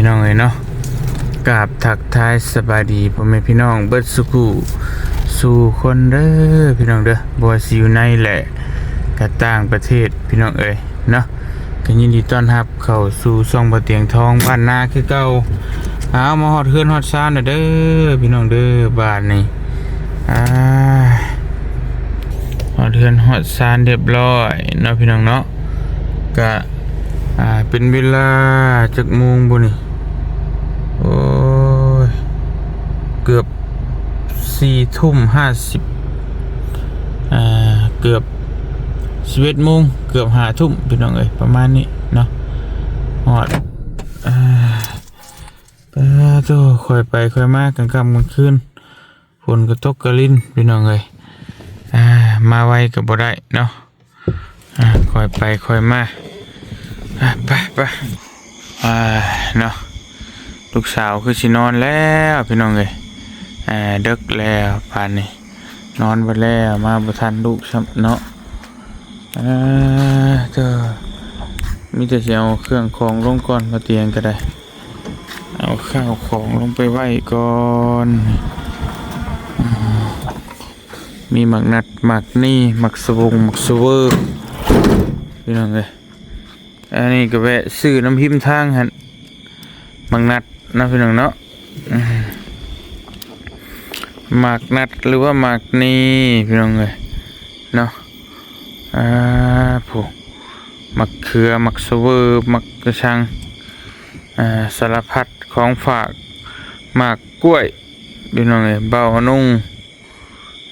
น้องเอ๋ยเนาะ กราบทักทายสบายดีพ่อแม่พี่น้องเบิดสุขุสู่คนเด้อพี่น้องเด้อ บ่ว่าสิอยู่ในและกะต่างประเทศพี่น้องเอ๋ยเนาะ ก็ยินดีต้อนรับเข้าสู่ช่องบ่เตียงทองบ้านนาคือเก่า เอามาฮอดเฮือนฮอดซานแล้วเด้อพี่น้องเด้อ บาดนี้ อ่า ฮอดเฮือนฮอดซานเรียบร้อยเนาะพี่น้องเนาะ กะ อ่า เป็นเวลาจักโมงบุนี่ โอ้ย เกือบสี่ทุ่มห้าสิบ อ่า เกือบสิบเอ็ดโมง เกือบห้าทุ่มพี่น้องเอ๋ย ประมาณนี้เนาะ ฮอด อ่า ปาโธ่ ค่อยไปค่อยมากลางค่ำกลางคืน ฝนก็ตกกะรินพี่น้องเอ๋ย อ่า มาไวก็บ่ได้เนาะ อ่า ค่อยไปค่อยมา อ่า ไป ไป อ่า เนาะ ลูกสาวคือสินอนแล้วพี่น้องเอ๋ย อ่า ดึกแล้วปานนี้ นอนเบิดแล้ว มาบ่ทันลูกซ้ำเนาะ อ่า เด้อ มีแต่สิเอาเครื่องของลงก่อน บ่เตียงก็ได้ เอาข้าวของลงไปไว้ก่อน อืม มีหมากนัด หมากนี่ หมากสะวง หมากสะเวิร์ พี่น้องเอ้ย อันนี้ก็แวะซื้อน้ำหิมทางหั่น หมากนัดเนาะพี่น้องเนาะ อืม หมากนัดหรือว่าหมากนี่พี่น้องเอ้ยเนาะ อ่า ผู้ หมากเขือ หมากสะเวิร์ หมากกระชัง อ่า สารพัดของฝาก หมากกล้วย พี่น้องเอ้ย เบานุ่ง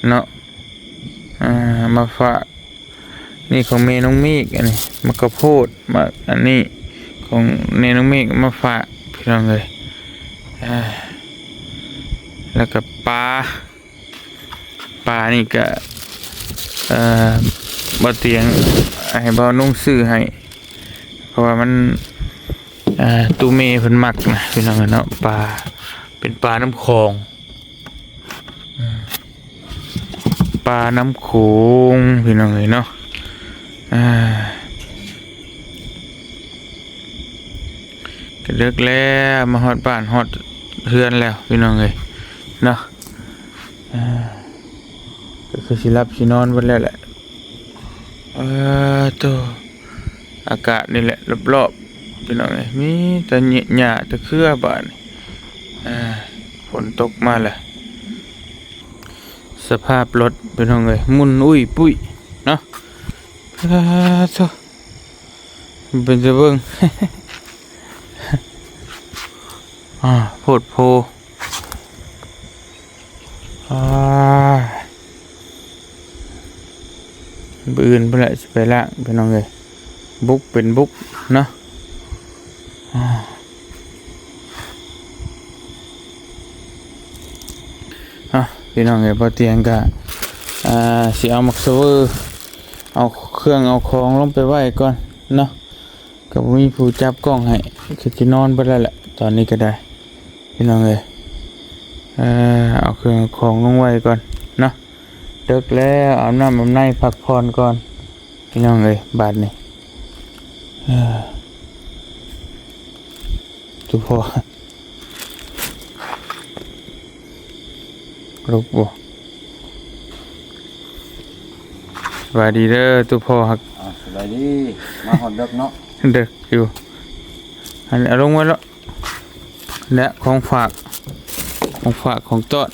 เนาะ อ่า มาฝาก นี่ของแม่น้องเมฆ อันนี้ หมากข้าวโพด หมาก อันนี้ของแม่น้องเมฆ มาฝากพี่น้องเอ้ย อ่า แล้วก็ปลา ปลานี่ก็ เอ่อ บ่เตียงให้บ่าวนุ่งซื้อให้ เพราะว่ามัน เอ่อ ตู้เมย์เพิ่นมักนะพี่น้องเนาะ ปลา เป็นปลาน้ำของ อืม ปลาน้ำโขงพี่น้องเอ้ยเนาะ อ่า ก็ดึกแล้ว มาฮอดบ้านฮอดเฮือนแล้วพี่น้องเอ้ยเนาะ อ่า ก็คือสิหลับสินอนเบิดแล้วแหละ เออ โธ่ อากาศนี่แหละรอบๆ พี่น้องเอ้ย มีแต่หญ้าแต่เครือบาดนี้ อ่า ฝนตกมาแล้ว สภาพรถพี่น้องเอ้ย หมุนอุ้ยปุ้ยเนาะ เออ โธ่ เป็นจะเบิ่ง อ่า โพดโพ อ่า มื้ออื่นพุ้นแหละสิไปล้างพี่น้องเอ้ย บุกเป็นบุกเนาะ อ่า อ่ะ พี่น้องเอ้ย บ่เตียงก็ อ่า สิเอาหมากสะเวิร์ เอาเครื่องเอาของลงไปไว้ก่อนเนาะ ก็บ่มีผู้จับกล้องให้ คือสินอนเบิดแล้วแหละ ตอนนี้ก็ได้ พี่น้องเอ้ย เอ่อ เอาเครื่องเอาของลงไว้ก่อนเนาะ ดึกแล้ว อาบน้ำอาบในพักผ่อนก่อน พี่น้องเอ้ย บาดนี้ เอ่อ ตุ๊พ่อ ลุกบ่ สบายดีเด้อตุ๊พ่อฮัก อ่า สบายดี มาฮอดดึกเนาะ ดึกอยู่ อันนี้เอาลงไว้แล้ว และของฝาก ของฝากของต้อน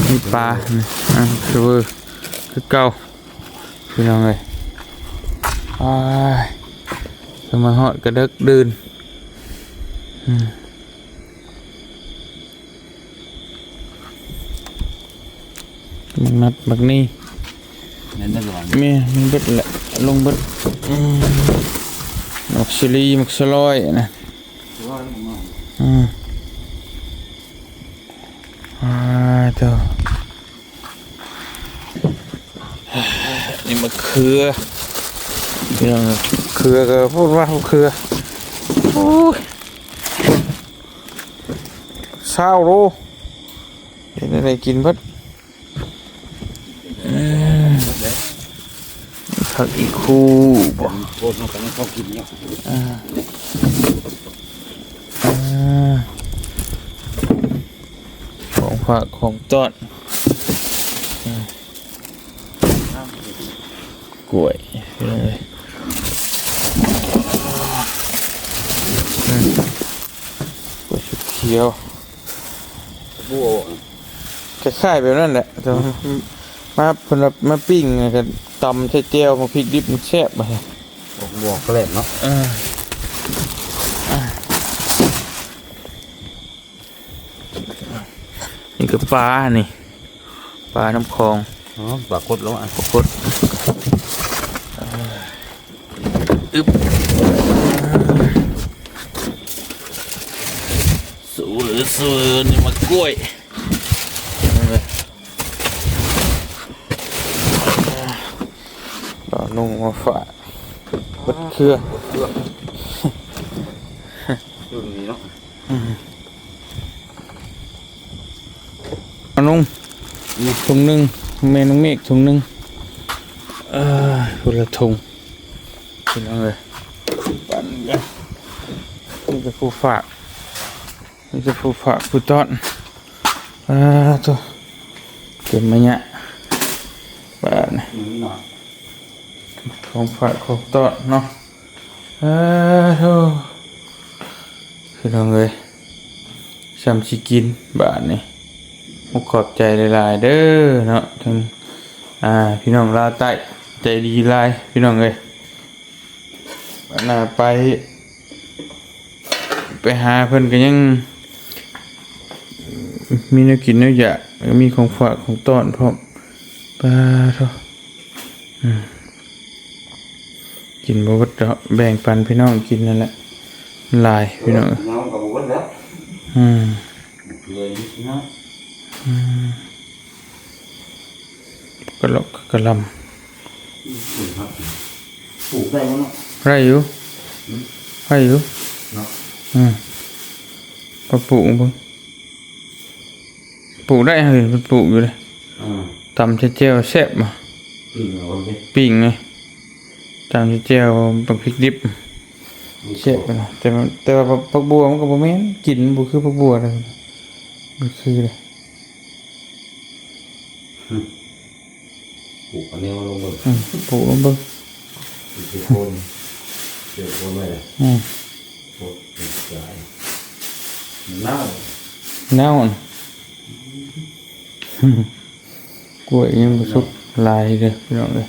มีปลา นี่ อ่า คือ คือเก่า พี่น้องเอ้ย อ้าย สมาฮอดกะดึกดื่น อืม หมากนัด หมากนี่ แม่นเบิดหรือเปล่า แม่น แม่นเบิดแหละ ลงเบิด อืม หมากสะลี หมากสะลอยนะ สะลอย อืม อ่า โธ่ นี่มะเขือ พี่น้อง เขือก็พูดว่ามะเขือ โอ้ย ซาวโล เฮ็ดแนวใด๋กินเบิด อืม ผักอีกคู่บ่ โคตรเนาะ กำลังเข้ากินเนาะ อ่า อ่า ຝາກຂອງຕ້ອນ ອາ ກ້ວຍ ເອີ ອືມ ກ້ວຍຂຽວ ບົວ ຄ້າຍໆແບບນັ້ນແຫຼະ ແຕ່ວ່າ ອືມ ມາ ເພິ່ນວ່າມາປີ້ງ ແລ້ວກໍຕຳໃສ່ແຈ່ວ ໝາກພິກດິບມັນແຊບ ບັດນີ້ ບວກແກລ້ມເນາະ ເອີ ນີ້ກໍປານີ້ ປານ້ຳຂອງ ອໍ ປາກົດແລ້ວ ປາກົດ ອຶບ ສວຍໆ ນີ້ໝາກກ້ວຍ ບ່າວນຸ່ງມາຝາກ ເບິດເຄືອ ເບິດເຄືອ ລຸ້ນນີ້ເນາະ ອືມ ບ່າວນຸ່ງ ອືມ ຖົງໜຶ່ງ ແມ່ນ້ອງເມກຖົງໜຶ່ງ ເອີ ຄົນລະຖົງ ພີ່ນ້ອງເອີຍ ປັນກັນ ມີແຕ່ຜູ້ຝາກ ມີແຕ່ຜູ້ຝາກຜູ້ຕ້ອນ ອາ ໂທ້ ເຕັມມາຍະ ບາດນີ້ ຂອງຝາກຂອງຕ້ອນເນາະ ອາ ໂທ້ ພີ່ນ້ອງເອີຍ ຊ່ຳຊິກິນບາດນີ້ ຂອບໃຈຫຼາຍໆເດີເນາະ ທັງ ອາ ພີ່ນ້ອງລາວໃຕ້ ໃຈດີຫຼາຍ ພີ່ນ້ອງເອີຍ ອັນນ່າ ໄປ ໄປຫາເພິ່ນກໍຍັງມີແນວກິນແນວຢາກ ມີຂອງຝາກຂອງຕ້ອນພ້ອມ ປາໂທ້ ອືມ ກິນບໍ່ເບິດດອກ ແບ່ງປັນພີ່ນ້ອງກິນນັ້ນແຫຼະ ຫຼາຍພີ່ນ້ອງ ເອີຍ ເຮົາກໍບໍ່ເບິດແລ້ວ ອືມ ເຫຼືອຢູ່ເນາະ ອືມ ກະລອກກະລຳ ອືມ ປູກໄດ້ບໍ່ເນາະ? ໄດ້ຢູ່ ອືມ ໄດ້ຢູ່ເນາະ ອືມ ກໍປູກເບິ່ງ ປູກໄດ້ ເຫັນເພິ່ນປູກຢູ່ເດ້ ອືມ ຕຳໃສ່ແຈ່ວແຊບ ປີ້ງເອົາເດ້ ປີ້ງໄງ ຕຳໃສ່ແຈ່ວບັກພິກດິບ ແຊບ ແຕ່ ແຕ່ວ່າຜັກບົວມັນກໍບໍ່ແມ່ນ ກິ່ນມັນບໍ່ຄືຜັກບົວເດ້ ບໍ່ຄືເດ້ ອືມ ປູກອັນນີ້ລອງເບິ່ງ ອືມ ປູກລອງເບິ່ງ ຊິໂຄນ ຊິໂຄນໄວ້ເລີຍ ອືມ ໂຄນ ເນາ ເນົ່າ ກ້ວຍຍັງບໍ່ສຸກຫຼາຍເດີພີ່ນ້ອງເອີຍ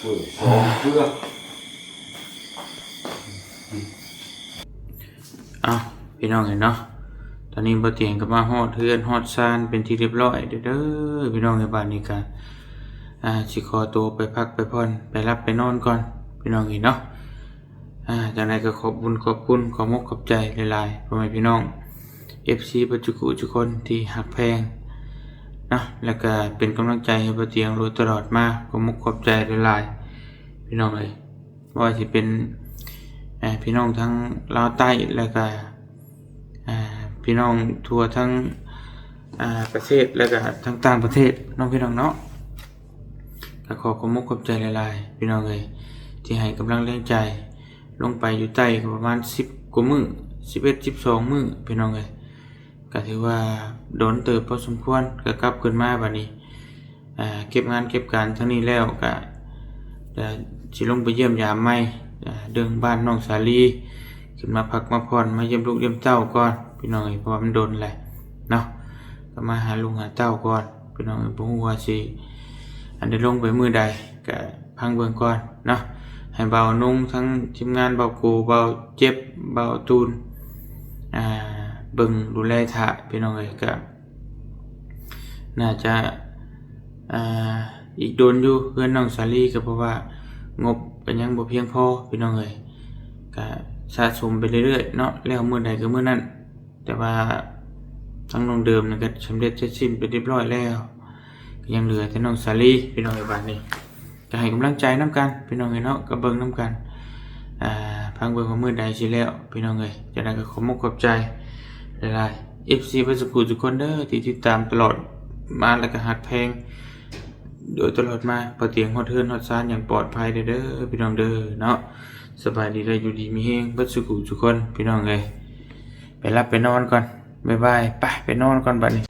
ກ້ວຍສອງເຄືອ ເອົ້າ ພີ່ນ້ອງເອີຍເນາະ ຕອນນີ້ບ່າວຕຽງກໍມາຮອດເຮືອນຮອດຊານເປັນທີ່ຮຽບຮ້ອຍເດີ ພີ່ນ້ອງເອີຍ ບາດນີ້ກໍ ອາ ຊິຂໍຕົວໄປພັກໄປຜ່ອນ ໄປຫຼັບໄປນອນກ່ອນ ພີ່ນ້ອງເອີຍເນາະ ອາ ຈັ່ງໃດກໍຂອບບຸນຂອບຄຸນ ຂອບມົກຂອບໃຈຫຼາຍໆ ພໍ່ແມ່ພີ່ນ້ອງ ເອັຟຊີ ເບິດທຸກຜູ້ທຸກຄົນທີ່ຮັກແພງເນາະ ແລ້ວກໍເປັນກຳລັງໃຈໃຫ້ບ່າວຕຽງໂດຍຕະຫຼອດມາ ຂອບມົກຂອບໃຈຫຼາຍໆ ພີ່ນ້ອງເອີຍ ບໍ່ວ່າຊິເປັນ ເອີ ພີ່ນ້ອງທາງລາວໃຕ້ ແລ້ວກະ ເອີ ພີ່ນ້ອງທົ່ວທັງ ເອີ ປະເທດ ແລ້ວກະທັງຕ່າງປະເທດເນາະ ພີ່ນ້ອງເນາະ ກະຂໍຂອບມົກຂອບໃຈຫຼາຍໆ ພີ່ນ້ອງເອີຍ ທີ່ໃຫ້ກຳລັງແຮງໃຈ ລົງໄປຢູ່ໃຕ້ກໍປະມານສິບກວ່າມື້ ສິບເອັດ ສິບສອງມື້ ພີ່ນ້ອງເອີຍ ກະຖືວ່າດົນເຕີບພໍສົມຄວນ ກະກັບຄືນມາບາດນີ້ ອ່າ ເກັບງານເກັບການທາງນີ້ແລ້ວ ກະ ກະຊິລົງໄປຢ້ຽມຢາມໃໝ່ ອ່າ ເລື່ອງບ້ານນ້ອງສາລີ ຂຶ້ນມາພັກມາຜ່ອນ ມາຢ້ຽມລູກຢ້ຽມເຕົ້າກ່ອນ ພີ່ນ້ອງເອີຍ ເພາະວ່າມັນດົນແຫຼະເນາະ ກໍມາຫາລູກຫາເຕົ້າກ່ອນ ພີ່ນ້ອງເອີຍ ບໍ່ຮູ້ວ່າຊິ ອັນ ໄດ້ລົງໄປມື້ໃດ ກະຟັງເບິ່ງກ່ອນເນາະ ໃຫ້ບ່າວນຸ່ງ ທັງທີມງານບ່າວໂກ ບ່າວເຈັບ ບ່າວຕູນ ອ່າ ເບິ່ງດູແລຖ້າ ພີ່ນ້ອງເອີຍ ກະ ໜ້າຈະ ອ່າ ອີກດົນຢູ່ ເຮືອນນ້ອງສາລີ ກໍເພາະວ່າງົບກໍຍັງບໍ່ພຽງພໍ ພີ່ນ້ອງເອີຍ ກະສະສົມໄປເລື້ອຍໆເນາະ ແລ້ວມື້ໃດກໍມື້ນັ້ນ ແຕ່ວ່າທາງນ້ອງເດີມນັ້ນກໍສຳເລັດເສັດສິ້ນໄປຮຽບຮ້ອຍແລ້ວ ກໍຍັງເຫຼືອແຕ່ນ້ອງສາລີ ພີ່ນ້ອງເອີຍ ບາດນີ້ ກໍໃຫ້ກຳລັງໃຈນຳກັນ ພີ່ນ້ອງເອີຍເນາະ ກໍເບິ່ງນຳກັນ ອ່າ ຟັງເບິ່ງວ່າມື້ໃດຊິແລ້ວ ພີ່ນ້ອງເອີຍ ຈັ່ງໃດກໍຂອບມົກຂອບໃຈຫຼາຍໆ ເອັຟຊີ ເບິດສູ່ຜູ້ສູ່ຄົນເດີ ທີ່ຕິດຕາມຕະຫຼອດມາ ແລ້ວກໍຮັກແພງໂດຍຕະຫຼອດມາ ບ່າວຕຽງຮອດເຮືອນຮອດຊານຢ່າງປອດໄພເດີ ພີ່ນ້ອງເດີເນາະ ສະບາຍດີ ແລະ ຢູ່ດີມີແຮງເບິດສູ່ຜູ້ສູ່ຄົນ ພີ່ນ້ອງເອີຍ ໄປຫຼັບໄປນອນກ່ອນ. ບາຍບາຍ ໄປ ໄປນອນກ່ອນບັດນີ້.